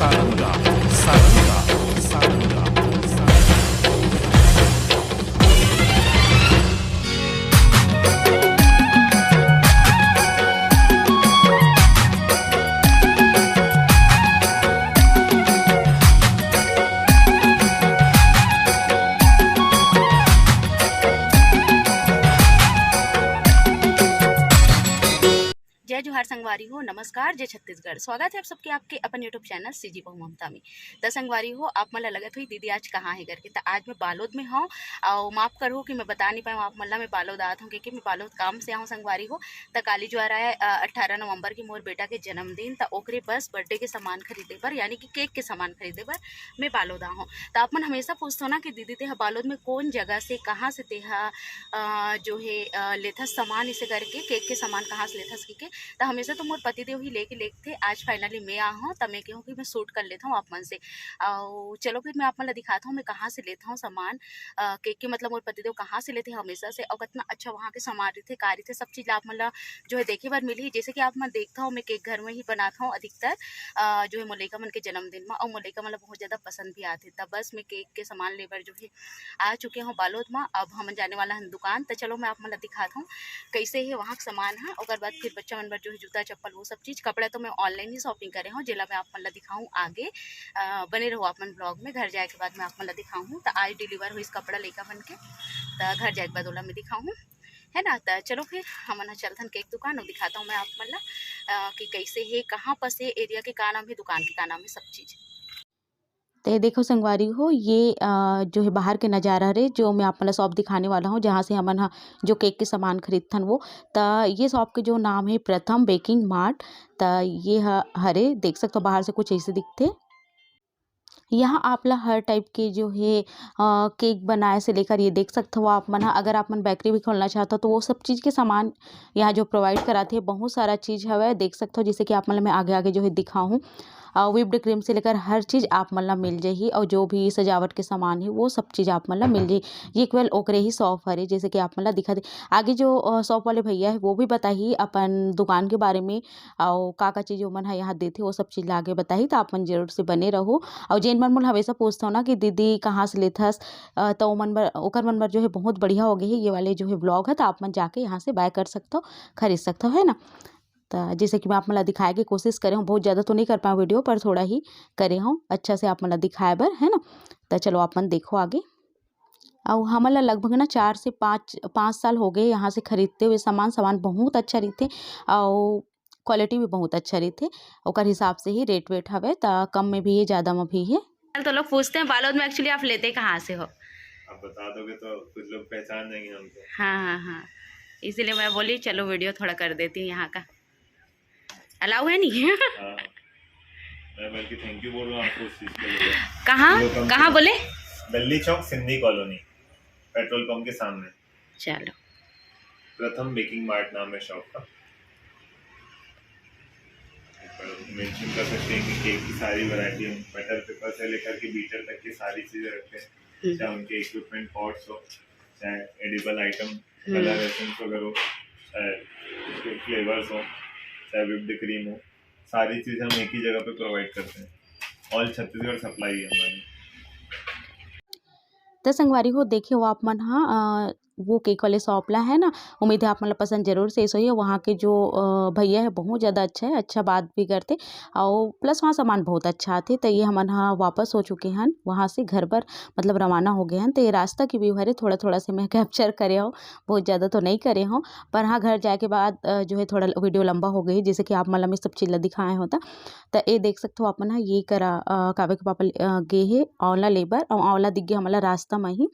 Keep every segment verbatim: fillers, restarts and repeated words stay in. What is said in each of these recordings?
सारंगा, सारंगा, सारंगा, सारंगा। जय जोहार संगवारी हो, नमस्कार, जय छत्तीसगढ़। स्वागत है आप सबके आपके अपन YouTube चैनल सीजी बहू ममता में। त संगवारी हो, आप मन ला लगत होही दीदी आज कहाँ हे करके। त आज मैं बालोद में हूँ, और माफ करहू कि मैं बता नहीं पाऊँ आप मन ला, मैं बालोद आत हूँ क्योंकि मैं बालोद काम से आहूँ संगवारी हो। त काली जो आ रहा है अठारह नवंबर की मोर बेटा के जन्मदिन, त ओकरे बस बर्थडे के सामान खरीदे बर, यानी कि केक के सामान खरीदे बर मैं बालोद आहूँ। त आप मन हमेशा पूछथो ना कि दीदी तेहा बालोद में कौन जगह से, कहाँ से तेहा अ, जो है अ, लेथस सामान, इसे करके केक के सामान कहाँ से लेथस कहिके। त हमेशा तो मोर पतिदेव ही लेके लेगथे, आज finally मैं आहूँ, त मैं कहूँ कि मैं shoot कर लेथव आप मन से। अउ चलो फिर मैं आप मन ला दिखात हूँ मैं कहाँ से लेथव सामान, अ, केक के, मतलब मोर पतिदेव कहाँ से लेथे हमेशा से, अउ कितना अच्छा वहाँ के सामान रहिथे, का रहिथे, सब चीज ला आप मन ला जो है देखे बर मिलही। जैसे कि आप मन देखथव मैं केक घर में ही बनात हूँ अधिकतर, अ, जो है मोर लइका मन के जन्मदिन में, अउ मोर लइका मन ला बहुत ज्यादा पसंद भी आथे। त बस मैं केक के सामान ले बर जो है आ चुके हूँ बालोद में। अब हमन जाने वाला हन दुकान, त चलो मैं आप मन ला दिखात हूँ कैसे हे वहाँ के सामान ह। ओकर बाद फिर बच्चा मन बर जो है जूता चप्पल वो सब चीज, कपड़ा तो मैं online ही shopping करे हूँ, जेला मैं आप मन ला दिखाऊँ आगे। अ, बने रहो आप मन vlog में। घर जाए के बाद मैं आप मन ला दिखाऊँ, त आज deliver होइस कपड़ा लइका मन के, त घर जाए के बाद ओला मैं दिखाऊँ, है ना। त चलो फिर हमन ह चलथन केक दुकान, अउ दिखाता हूँ मैं आप मन ला अ, कि कैसे हे, कहाँ पास हे, area के का नाम हे, दुकान के का नाम हे, सब चीज। तो ये देखो संगवारी हो, ये अ, जो है बाहर के नज़ारा हरे, जो मैं आप मन ला shop दिखाने वाला हूँ, जहाँ से हमन ह जो केक के सामान खरीदथन वो। त ये shop के जो नाम है प्रथम बेकिंग मार्ट। त ये ह-, हरे, देख सकते हो बाहर से कुछ ऐसे दिखते। यहाँ आप ला हर type के जो है अ, केक बनाए से लेकर, ये देख सकते हो आप मन ह, अगर आप मन बेकरी भी खोलना चाहते हो तो वो सब चीज़ के सामान यहाँ जो provide कराते हैं, बहुत सारा चीज़ हवै, देख सकते हो, जैसे कि आप मन ला मैं आगे आगे जो है दिखाऊँ। अ, whipped cream से लेकर हर चीज़ आप मन ला मिल जाही, और जो भी सजावट के सामान है वो सब चीज़ आप मन ला मिल जाही। ये केवल ओकरे ही shop हरे, जैसे कि आप मन ला दिखा दे। आगे जो अ, shop वाले भैया है वो भी बताही अपन दुकान के बारे में, और का का चीज़ ओमन ह यहाँ देथे वो सब चीज़ ला आगे बताही, तो आप मन जरूर से बने रहो। और जेन मन मोला हमेशा पूछथो ना कि दीदी कहाँ से लेथस, अ, तो ओमन बर, ओकर मन बर जो है बहुत बढ़िया हो गए है ये वाले जो है vlog है, तो आप मन जाके यहाँ से buy कर सकते हो, खरीद सकते हो, है ना। तो जैसे कि मैं आप मन ला दिखाए के कोशिश करे हूँ, बहुत ज़्यादा तो नहीं कर पाऊँ video, पर थोड़ा ही करे हूँ अच्छा से आप मन ला दिखाए बर, है ना। तो चलो आप मन देखो आगे। और हमन ला लगभग ना चार से पाँच, पाँच साल हो गए यहाँ से खरीदते हुए सामान। सामान बहुत अच्छा रहिथे और quality भी बहुत अच्छा रहिथे, ओकर हिसाब से ही rate वेट हवे, त कम में भी है, ज़्यादा में भी है। तो लोग पूछते हैं बालोद में actually आप लेते कहाँ से हो? आप बता दोगे तो कुछ लोग पहचान जाएंगे हमको। हाँ, हाँ, हाँ, इसीलिए मैं बोली चलो video थोड़ा कर देती हूँ यहाँ का। Allow है नहीं? हाँ, मैं बल्कि thank you बोल रहा हूँ आपको उस चीज़ के लिए। कहाँ, welcome कहाँ to बोले? दल्ली चौक, सिंधी कॉलोनी, पेट्रोल पंप के सामने। चलो। प्रथम बेकिंग मार्ट नाम है shop का। मेंशन कर सकते हैं कि केक की सारी वैरायटी हम बटर पेपर से लेकर के बीटर तक की सारी चीज़ें रखते हैं। हम्म। चाहे उनके इक्विपमेंट पॉट्स हो, चाहे एडिबल आइटम, हम्म। कलर एसेंस वगैरह हो, चाहे उसके फ्लेवर्स हो, चाहे whipped cream हो, सारी चीज़ें हम एक ही जगह पे प्रोवाइड करते हैं। ऑल छत्तीसगढ़ सप्लाई है हमारी। तो संगवारी हो, देखे हो आप मन हा, अ, वो केक वाले शॉप ला है ना, उम्मीद है आप मन ला पसंद जरूर से होही। वहाँ के जो अ, भैया है बहुत ज़्यादा अच्छा है, अच्छा बात भी करते, और प्लस वहाँ सामान बहुत अच्छा आते। तो ये हमन हा वापस हो चुके हैं वहाँ से घर पर, मतलब रवाना हो गए हैं। तो ये रास्ता की व्यू हरे, थोड़ा थोड़ा से मैं कैप्चर करे हूँ, बहुत ज़्यादा तो नहीं करे हूँ, पर हाँ घर जाए के बाद अ, जो है थोड़ा वीडियो लंबा हो गई, जैसे कि आप मन ला मैं सब चीज़ ला दिखाए होता। तो ये देख सकते हो आप मन हा, ये करा अ, काव्य के पापा ले- अ, गे हे आंवला लेबर, और आंवला दिख गया हमला रास्ता में ही।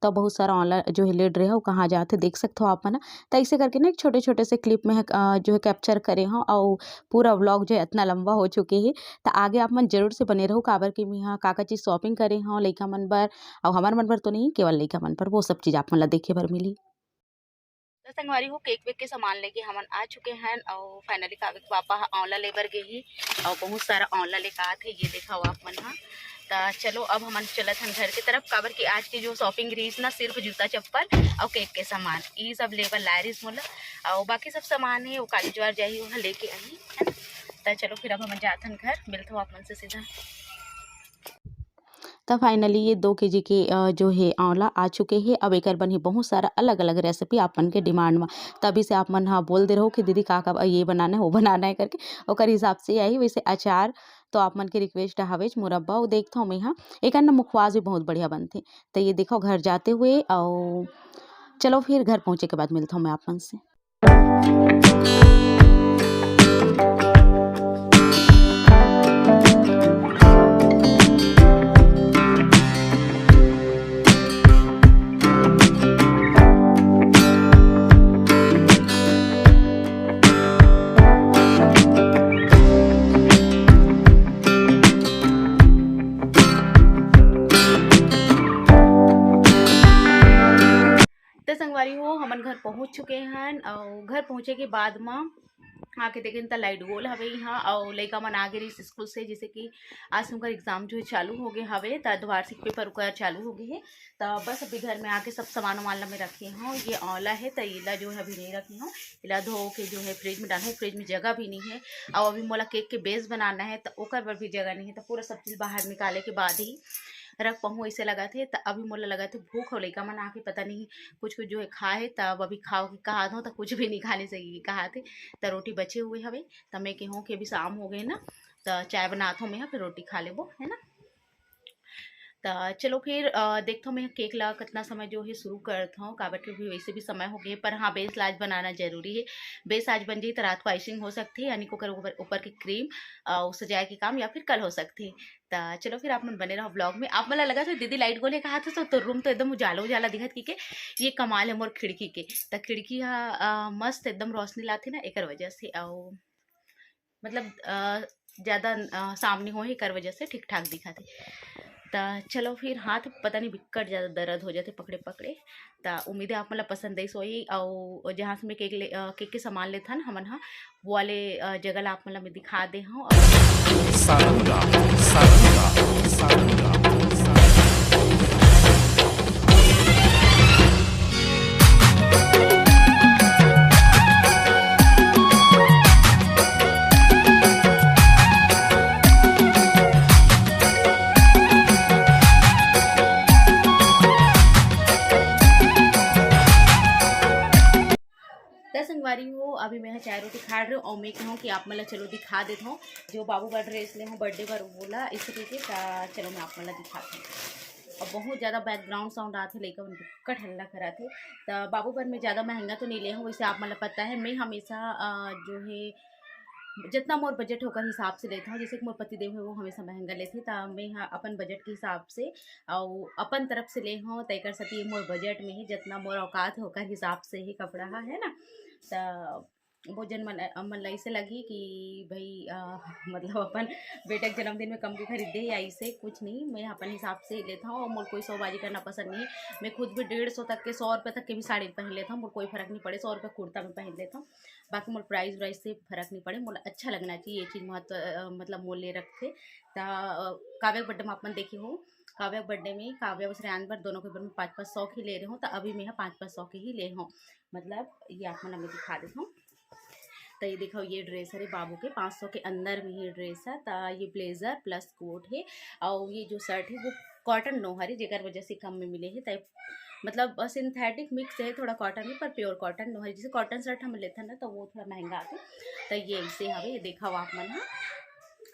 तो बहुत सारा आंवला जो है लेट रहे हो, कहाँ जाते देख सकते हो आप मन। तो ऐसे करके ना एक छोटे छोटे से क्लिप में अ, जो है कैप्चर करे हो, और पूरा व्लॉग जो है इतना लंबा हो चुके है। तो आगे आप मन जरूर से बने रहो, काबर कि मैं यहाँ का का चीज़ शॉपिंग करे हो लइका मन बर, और हमार मन बर तो नहीं, केवल लइका मन पर, वो सब चीज़ आप मन ला देखे बर मिली। तो संगवारी हो, केक वेक के सामान लेके हमन आ चुके हैं, और फाइनली काव्य के पापा ह आंवला लेबर गे ही, और बहुत सारा आंवला लेके आत है, ये देखा हो आप मन हा। तो चलो अब हमन चलत हन घर के तरफ, काबर कि आज की जो शॉपिंग रहीस ना सिर्फ जूता चप्पल और केक के सामान, ये सब लेबर लाए रहीस मोला, और बाकी सब सामान है वो काली ज्वार जाही वहाँ लेके आही, है ना। त चलो फिर अब हमन जाथन घर, मिलथो आप मन से सीधा। त finally ये दो केजी के, अ, जो हे आंवला आ चुके हे। अब एकर बनही बहुत सारा अलग-अलग recipe आप मन के demand म। तभी से आप मन ह बोल दे रहो कि दीदी का, का ये बनाना है, वो बनाना है करके, ओकर हिसाब से आही। वैसे अचार तो आप मन के request हवेच, मुरब्बा वो देखथव मैं ह। एकर न मुखवास भी बहुत बढ़िया बनथे। त ये देखो घर जाते हुए, अउ चलो फिर घर पहुँचे के बाद मिलथव मैं आप मन से। त संगवारी हो, हमन घर पहुँच चुके हन, अउ घर पहुँचे के बाद म आके देखेन त लाइट गोल हवे इहाँ, अउ लइका मन आ गे रहिस स्कूल से, जैसे कि आज उनकर एग्जाम जो है चालू हो गए हवे, त द्वार्षिक पेपर ओकर चालू हो गए हे। त बस अभी घर में आके सब सामान वामान ला मैं रखे हूँ। ये आंवला है, त इला जो है अभी नहीं रखे हूँ, इला धो के जो है फ्रिज में डालना है, फ्रिज में जगह भी नहीं है। और अभी मोला केक के बेस बनाना है, त ओकर बर भी जगह नहीं है, त पूरा सब चीज बाहर निकाले के बाद ही रख पाहूँ, ऐसे लगा थे। त अभी मोला लगा थे भूख हो, लइका मन आके पता नहीं कुछ कुछ जो है खा है, त अब अभी खाओ कि कहा दो, त कुछ भी नहीं खाने से कहा थे। त रोटी बचे हुए हवे, त मैं कहूँ कि अभी शाम हो गए ना, त चाय बनात हूँ मैं, फिर रोटी खा लेबो, है ना। त चलो फिर, अ, देखथव मैं केक ला कितना समय जो है शुरू करत हूँ, काबर के भी वैसे भी समय हो गए, पर हाँ, बेस ला आज बनाना जरूरी है। बेस आज बन जाही त रात को आइसिंग हो सकती है, यानी कि ओकर ऊपर, ऊपर के क्रीम, अ, सजाए के काम या फिर कल हो सकती है। त चलो फिर आप मन बने रहो ब्लॉग में। आप मन ला लगा तो दीदी लाइट गोले कहा था, तो, तो रूम तो एकदम उजाला उजाला दिखत कि के, ये कमाल है मोर खिड़की के। त खिड़की हा, अ, मस्त एकदम रोशनी लाथे ना, एकर वजह से। अउ मतलब, अ, ज्यादा, अ, सामने होही, एकर वजह से ठीक ठाक दिखत हे। त चलो फिर, हाथ पता नहीं बिक्कट ज्यादा दर्द हो जाथे पकड़े पकड़े। त उम्मीद है आप मन ला पसंद आइस होही। अउ जहाँ से मैं केक ले, अ, केक के सामान लेथन हमन ह, वो वाले, अ, जगह ला आप मन ला मैं दिखा दे हूँ। सारंगा, सारंगा, सारंगा, सारंगा। त संगवारी हो, अभी मैं ह चाय रोटी खा रही हूँ और मैं कहूँ कि आप मन ला चलो दिखा देत हूँ, जो बाबू बर ड्रेस ले हूँ बर्थडे बर, वो ला इस तरीके का। चलो मैं आप मन ला दिखाती हूँ। और बहुत ज़्यादा बैकग्राउंड साउंड आथे, लइका मन बिक्कट हल्ला कराथे। त बाबू बर मैं ज़्यादा महंगा तो नहीं ले हूँ, वैसे आप मन ला पता है मैं हमेशा, अ, जो है जितना मोर बजट है ओकर हिसाब से लेत हूँ। जैसे कि मोर पति देव है वो हमेशा महंगा लेथे, त मैं ह अपन बजट के हिसाब से अउ अपन तरफ से ले हूँ, त एकर सेती मोर बजट में ही जितना मोर औकात है ओकर हिसाब से ही कपड़ा ह, है ना। त बहुत जन मन, मन ला ऐसे लगही कि भाई, अ, मतलब अपन बेटा के जन्मदिन में कम के खरीदे या ऐसे कुछ नहीं, मैं अपन हिसाब से लेता हूँ। और मोर कोई शोबाजी करना पसंद नहीं है। मैं खुद भी डेढ़ सौ तक के, सौ रुपये तक के भी साड़ी पहन लेता हूँ, मोर कोई फर्क नहीं पड़े। सौ रुपये कुर्ता में पहन लेता हूँ, बाकी मोर प्राइस व्राइस से फर्क नहीं पड़े। मोला अच्छा लगना चाहिए, ये चीज़ महत्व, अ, मतलब मूल्य रखते। त, अ, काव्या के बर्थडे में अपन देखे हो, काव्या के बर्थडे में काव्या व श्रेयांश बर दोनों के बर में पाँच पाँच सौ के ले रहे हो, त अभी मैं ह पाँच पाँच सौ के ही ले हूँ, मतलब ये आप मन ला मैं दिखा देता हूँ। त ये देखो, ये ड्रेस हरे बाबू के, पाँच सौ के अंदर में ही ड्रेस है। त ये ब्लेजर प्लस कोट है, और ये जो शर्ट है वो कॉटन नो हरे, जेकर वजह से कम में मिले है। त मतलब सिंथेटिक मिक्स है, थोड़ा कॉटन है पर प्योर कॉटन नो हरे। जैसे कॉटन शर्ट हम लेते हैं ना तो वो थोड़ा महंगा आते, त ये ऐसे हवे, ये देखा आप मन ह।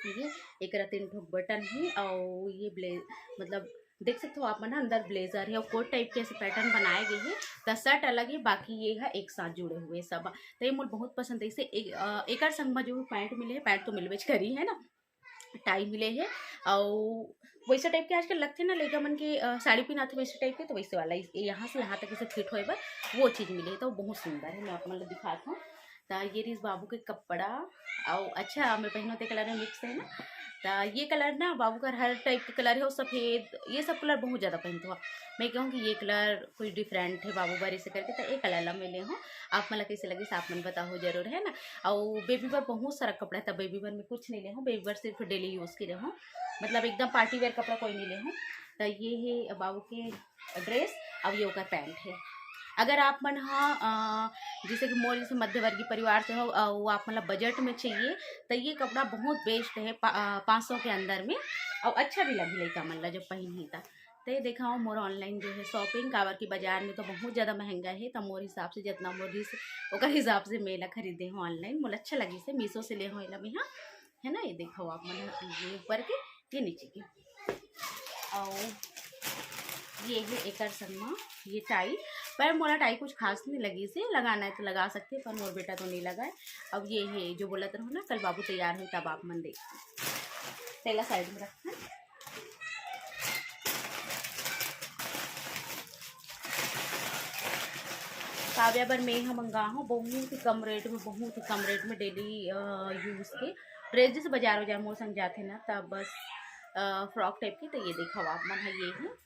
ये एकरा तीन ठो बटन है और ये ब्ले-, मतलब देख सकते हो आप मन ह, अंदर ब्लेजर है और कोट टाइप के ऐसे पैटर्न बनाए गए हैं। त शर्ट अलग है, बाकी ये है एक साथ जुड़े हुए सब। त ये मोर बहुत पसंद है। इसे एक, अ, एकर संग में जो पैंट मिले है, पैंट तो मिलबेच करी है ना, टाई मिले है। और वैसे टाइप के आजकल लगते ना लइका मन के, अ, साड़ी पहनाते वैसे टाइप के, तो वैसे वाला इस-, यहाँ से यहाँ तक इसे फिट होए बर वो चीज़ मिले है, तो बहुत सुंदर है। मैं आप मन ला दिखात हूँ। त ये रहीस बाबू के कपड़ा, अउ अच्छा, मैं पहनो ते कलर में मिक्स है ना। त ये कलर ना बाबू का हर टाइप के कलर है, और सफेद, ये सब कलर बहुत ज़्यादा पहनते हो। मैं कहूँ कि ये कलर कुछ डिफरेंट है बाबू बर, इसे करके त ये कलर ला मैं ले हूँ। आप मन ला कैसे लगिस, आप मन बताओ जरूर, है ना। और बेबी बर बहुत सारा कपड़ा है, त बेबी बर मैं कुछ नहीं ले हूँ, बेबी बर सिर्फ डेली यूज़ के ले हूँ, मतलब एकदम पार्टी वेयर कपड़ा कोई नहीं ले हूँ। त ये है बाबू के ड्रेस, अब ये ओकर पैंट है। अगर आप मन ह, अ, जैसे कि मोर जैसे मध्यवर्गीय परिवार से हो, अ, वो आप मतलब बजट में चाहिए, तो ये कपड़ा बहुत बेस्ट है, पा-, अ, पाँच सौ के अंदर में, और अच्छा भी लगी लइका मन ला जब पहिनही त। तो ये देखा हो मोर ऑनलाइन जो है शॉपिंग, काबर की बाजार में तो बहुत ज़्यादा महंगा है, तो मोर हिसाब से जितना मोर रिस ओकर हिसाब से मैं ला खरीदे हूँ ऑनलाइन। मोला अच्छा लगी से मीशो से ले हो एला मैं, हाँ, है ना। ये देखो आप मन, ये ऊपर के, ये नीचे के, और ये है एकर संग म ये टाई, पर मोला टाई कुछ खास नहीं लगी से, लगाना है तो लगा सकते, पर मोर बेटा तो नहीं लगाए। अब ये है जो बोलत रहो ना, कल बाबू तैयार हो तब आप मन देख, तेला साइड में रखना। काव्या बर मैं ह मंगा हूँ बहुत ही कम रेट में, बहुत ही कम रेट में डेली यूज़ के ड्रेस। जैसे बाजार वाजार मोर संग जाथे ना, तब बस फ्रॉक टाइप के। तो ये देखो आप मन ह, ये है,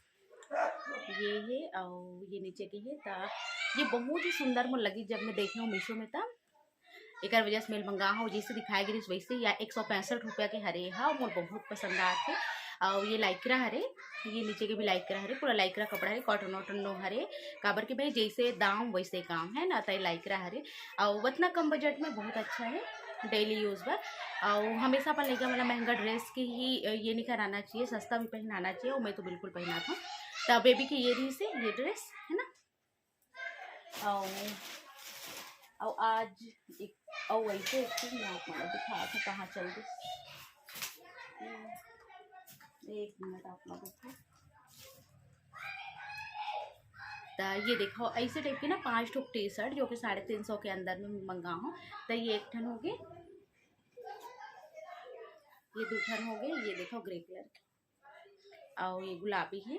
ये है और ये नीचे के है। तो ये बहुत ही सुंदर मोर लगी जब मैं देखे हूँ मीशो में, तब एकर वजह से मैं मंगा हूँ। जैसे दिखाए गिरिस वैसे ही, या एक सौ पैंसठ रुपया के हरे हा, मोर बहुत पसंद आथे। और ये लाइक्रा हरे, ये नीचे के भी लाइक्रा हरे, पूरा लाइक्रा कपड़ा हरे, कॉटन वॉटन नो हरे, काबर के भाई जैसे दाम वैसे काम है ना, तय लाइक्रा हरे। और उतना कम बजट में बहुत अच्छा है डेली यूज़ बर। और हमेशा अपन लइका वाला महंगा ड्रेस के ही, अ, ये नहीं कराना चाहिए, सस्ता भी पहनाना चाहिए, और मैं तो बिल्कुल पहनात हूँ। तो बेबी के ये रही से ये ड्रेस है ना, और, और आज एक, और वैसे एक चीज मैं आप मन ला दिखात हूँ, कहाँ चल गई। एक मिनट आप लोगों को, तो ये देखो ऐसे टाइप के ना पांच ठो टी शर्ट जो कि साढ़े तीन सौ के अंदर में मंगा हूँ। तो ये एक ठन हो गए, ये दो ठन हो गए, ये देखो ग्रे कलर के, और ये गुलाबी है,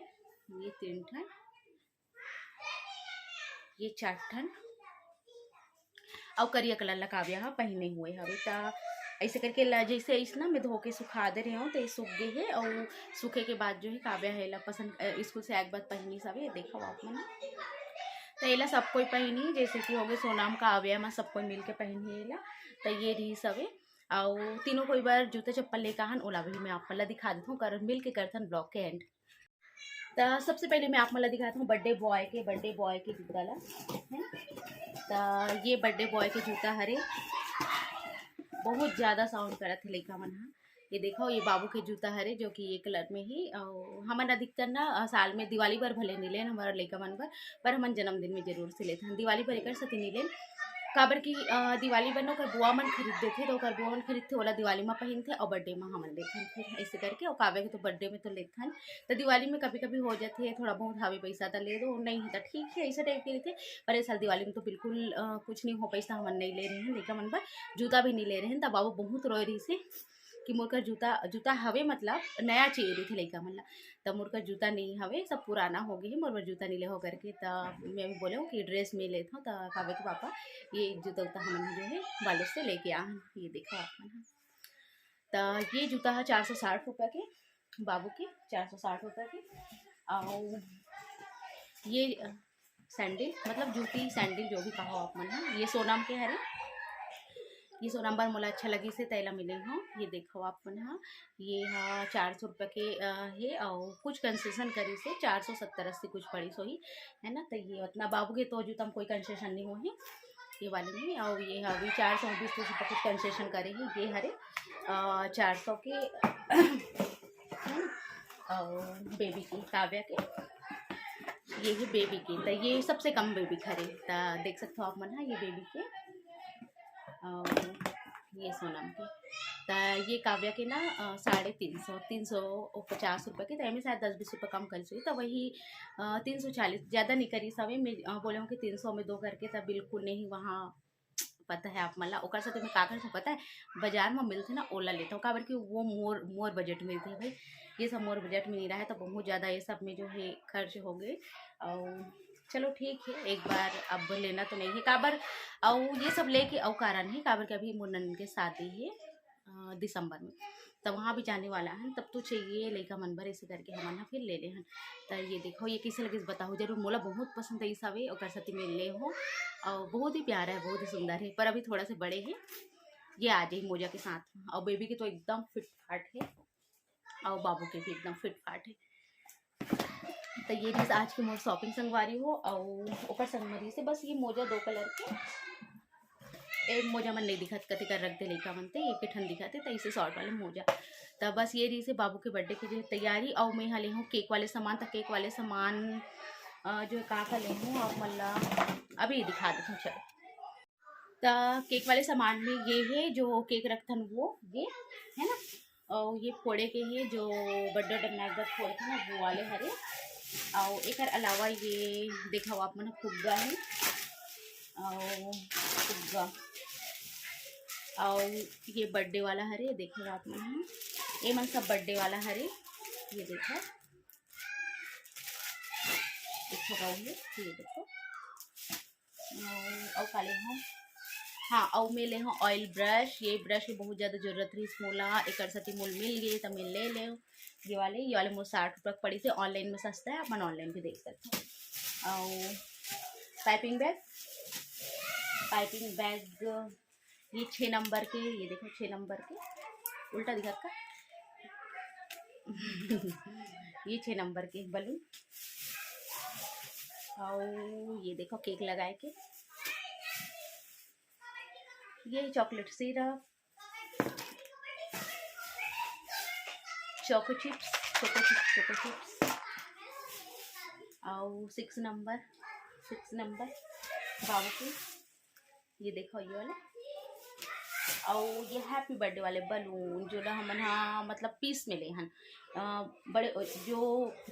ये तीन ठन, ये चार ठन, और करिया कलर ला काव्या हा पहिने हुए हवे। त ऐसे करके ला, जैसे ऐसे ना मैं धो के सुखा दे रहे हूँ, तो ये सूख गए है, और सूखे के बाद जो है काव्या है ला पसंद, अ, स्कूल से आए के बाद पहिनी सवे। ये देखो आप मन, तो एला सब कोई पहिनी, जैसे कि हो गए सोनाम, काव्या मा सब कोई मिल के पहिनी एला। तो ये रही सवे, और तीनों कोई बार जूता चप्पल लेकर आहन, ओला भी मैं आप मन ला दिखा देता हूँ, कर मिल के करथन ब्लॉग के एंड। त सबसे पहले मैं आप मन ला दिखाता हूँ बर्थडे बॉय के, बर्थडे बॉय के जूता ला, है। त ये बर्थडे बॉय के जूता हरे, बहुत ज्यादा साउंड करत हे लइका मन हा। ये देखो, ये बाबू के जूता हरे, जो कि ये कलर में ही, अउ हमन अधिकतर ना, अ, साल में दिवाली बर भले नी लेन हमर लइका मन बर, पर हमन जन्मदिन में जरूर से लेथन। दिवाली बर एकर सेती नी लेन, काबर कि, अ, दिवाली बर ना ओकर बुआ मन खरीद देथे, तो ओकर बुआ मन खरीदथे, ओला दिवाली में पहिनथे, अउ बर्थडे में हमन लेथन फिर ऐसे करके। अउ काव्या के तो बर्थडे में तो लेथन, तो दिवाली में कभी-कभी हो जाथे, थोड़ा बहुत हावे पैसा त ले दो, नहीं है तो ठीक है, ऐसे टाइप के लेथे। पर इस साल दिवाली में तो बिल्कुल, अ, कुछ नहीं हो पैसा, हमन नहीं ले रहे हैं लइका मन बर, जूता भी नहीं ले रहे हैं। तब बाबू बहुत रोए रही से कि मोर कर जूता, जूता हवे, मतलब नया चाहिए रहिथे लइका मन ला, त मोर कर जूता नहीं हवे, सब पुराना हो गए है, मोर बर जूता नहीं ले हो करके। त मैं भी बोले हूँ कि ड्रेस में लेत हूँ, त काव्या के पापा ये जूता उता हमन जो है बालोद से लेके आ। ये देखो आप मन ह, त ये जूता है चार सौ साठ रुपया के, बाबू के चार सौ साठ रुपया के। और ये, अ, सैंडल, मतलब जूती सैंडल जो भी कहो आप मन ह, ये सोनाम के हरे। ये सोनाम बर मोला अच्छा लगी से तैला मिले हो। ये देखो आप मन ह, ये हा चार सौ रुपया के, अ, हे, और कुछ कंसेशन करी से चार सौ सत्तर अस्सी कुछ पड़ी सोही, है ना। तो ये उतना बाबू के तो जूता में कोई कंसेशन नहीं होही ये वाले में, और ये हा भी चार सौ बीस रुपया कुछ कंसेशन करे ही। ये हरे, अ, चार सौ के, है ना, और बेबी की, काव्या के, ये ही बेबी की, तो ये सबसे कम बेबी खरे, तो देख सकते हो आप मन ह, ये बेबी के, और ये सोनम के। त ये काव्या के ना, अ, साढ़े तीन सौ, तीन सौ पचास रुपये के, त एमे शायद दस बीस रुपये कम करिस होही, त वही, अ, तीन सौ चालीस, ज़्यादा नहीं करिस हवे। मैं, अ, बोले हूँ कि तीन सौ में दो करके, त बिल्कुल नहीं, वहाँ पता है आप मन ला। ओकर साथे मैं का करथों पता है, बाजार में मिलथे ना, ओला लेथों, काबर कि वो मोर, मोर बजट में रहिथे भाई, ये सब मोर बजट में नहीं रहा है, तो बहुत ज़्यादा ये सब में जो है खर्च हो गए। और चलो ठीक है, एक बार अब लेना तो नहीं है काबर, और ये सब लेके और कारण है काबर कि अभी मोर ननद के शादी है, अ, दिसंबर में, तो वहाँ भी जाने वाला है, तब तो चाहिए लइका मन बर, ऐसे करके हमन ह फिर ले ले हन। तो ये देखो, ये कैसे लगे बताओ जरूर, मोला बहुत पसंद आई सवे, ओकर साथे मैं ले हो, और बहुत ही प्यारा है, बहुत ही सुंदर है, पर अभी थोड़ा सा बड़े है, ये आ जाए मोजा के साथ। और बेबी के तो एकदम फिट फाट है, और बाबू के भी एकदम फिट फाट है। त ये रहिस आज के मोर shopping संगवारी हो। अउ ओकर संग म रहिस हे बस ये मोजा दो colour के। ए मोजा मन नइ दिखत, कति कर रख दे लइका मन ते, एक ठन दिखत हे, त इसे short वाले मोजा। त बस ये रहिस हे बाबू के birthday के जो है तैयारी। अउ मैं हा ले हूँ cake वाले सामान, त cake वाले सामान, अ, जो है का का ले हूँ आप मन ला अभी दिखा देथों। चलो, त cake वाले सामान में ये है जो cake रखथन वो, ये है ना, अउ ये फोड़े के हे जो birthday उर्डे मनाए बर फोड़थे ना, वो वाले हरे। अउ एकर अलावा ये देखव आप मन, फुग्गा हे, अउ फुग्गा, अउ ये birthday वाला हरे, देखव आप मन ह, ये मन सब birthday वाला हरे। ये देखव, एक ठो अउ हे, ये देखव, अउ, अउ का ले हूँ? हाँ, अउ मैं ले हूँ oil brush। ये brush के बहुत ज़्यादा जरूरत रहिस मोला, एकर सेती मोल मिल गे त मैं ले ले। ये वाले, ये वाले मोर साठ रुपया के पड़िस हे, online में सस्ता है, अपन online भी देख सकते हो। अउ piping bag, piping bag ये छः नंबर के, ये देखो छः नंबर के, उल्टा दिखा का ये छः नंबर के balloon। अउ ये देखो cake लगाए के, ये chocolate syrup, choco chips, choco chips, choco chips, अउ six नंबर, six नंबर बाबू के, ये देखो ये वाला, अउ ये happy birthday वाले balloon जो ला हमन हा मतलब piece में ले हन, अ, बड़े जो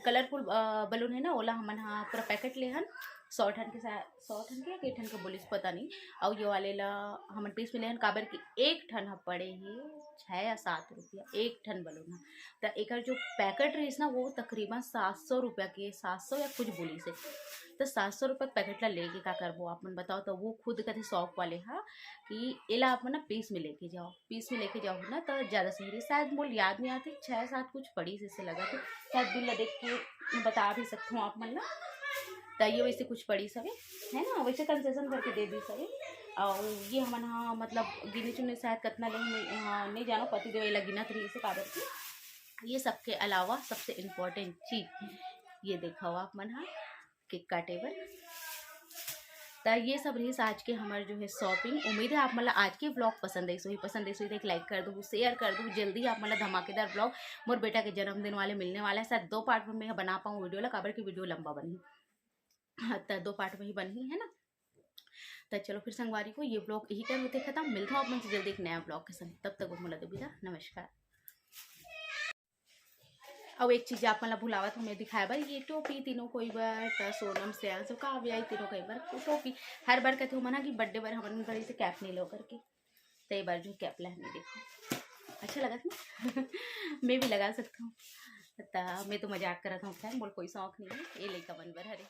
colourful balloon है ना, ओला हमन हा पूरा packet ले हन, सौ ठन के सा-, सौ ठन के या कई ठन के बोलिस पता नहीं। अउ ये वाले ला हमन piece में ले हन, काबर कि एक ठन ह पड़े हे छः या सात रुपया एक ठन balloon ह। त एकर जो packet रहिस ना, वो तकरीबन सात सौ रुपया के, सात सौ या कुछ बोलिस हे। त सात सौ रुपया के packet ला लेके का करबो आप मन बताओ? त वो खुद कथे shop वाले ह कि एला आप मन ना piece में लेके जाओ, piece में लेके जाओ ना त ज़्यादा सही रही। शायद मोल याद नहीं आते, छः सात कुछ पड़िस हे, ऐसे लगा थे, शायद bill ला देख के बता भी सकते हो आप मन ला। त ये वैसे कुछ पड़िस हवे, है ना, वैसे concession करके दे दिस हवे। अउ ये हमन हा मतलब गिने चुने शायद कतना ले, नहीं, हाँ, नहीं जानो, पति देव एला गिनत रहिस हे, काबर कि ये सबके अलावा सबसे important चीज ये देखव आप मन हा cake काटे बर। त ये सब रहिस आज के हमर जो है shopping। उम्मीद है आप मन ला आज के vlog पसंद आइस होही, पसंद आइस होही त एक like कर दो, share कर दो। जल्दी आप मन ला धमाकेदार vlog मोर बेटा के जन्मदिन वाले मिलने वाला है। शायद दो part में मैं बना पाऊँ video ला, काबर की video लंबा बनही। हाँ, त दो part में ही बनही, है ना। त चलो फिर संगवारी हो, ये vlog यही कर होथे खत्म। मिलता हूँ आप मन से जल्दी एक नया vlog के संग, तब तक मोला दो विदा, नमस्कार। अउ एक चीज आप मन ला भुलावत हूँ मैं दिखाए बर, ये टोपी तीनों कोई बर, त सोनम, श्रेयांश अउ काव्या, ये तीनों कोई बर टोपी। हर बार कहते हो मना कि birthday बर हमन घर से cap नहीं लो करके, त ये बार जो cap ला हमें देखो, अच्छा लगत ना। मैं भी लगा सकता हूँ। त मैं तो मजाक करत हूँ, खैर मोर कोई शौक नहीं है, ये लइका मन बर हरे।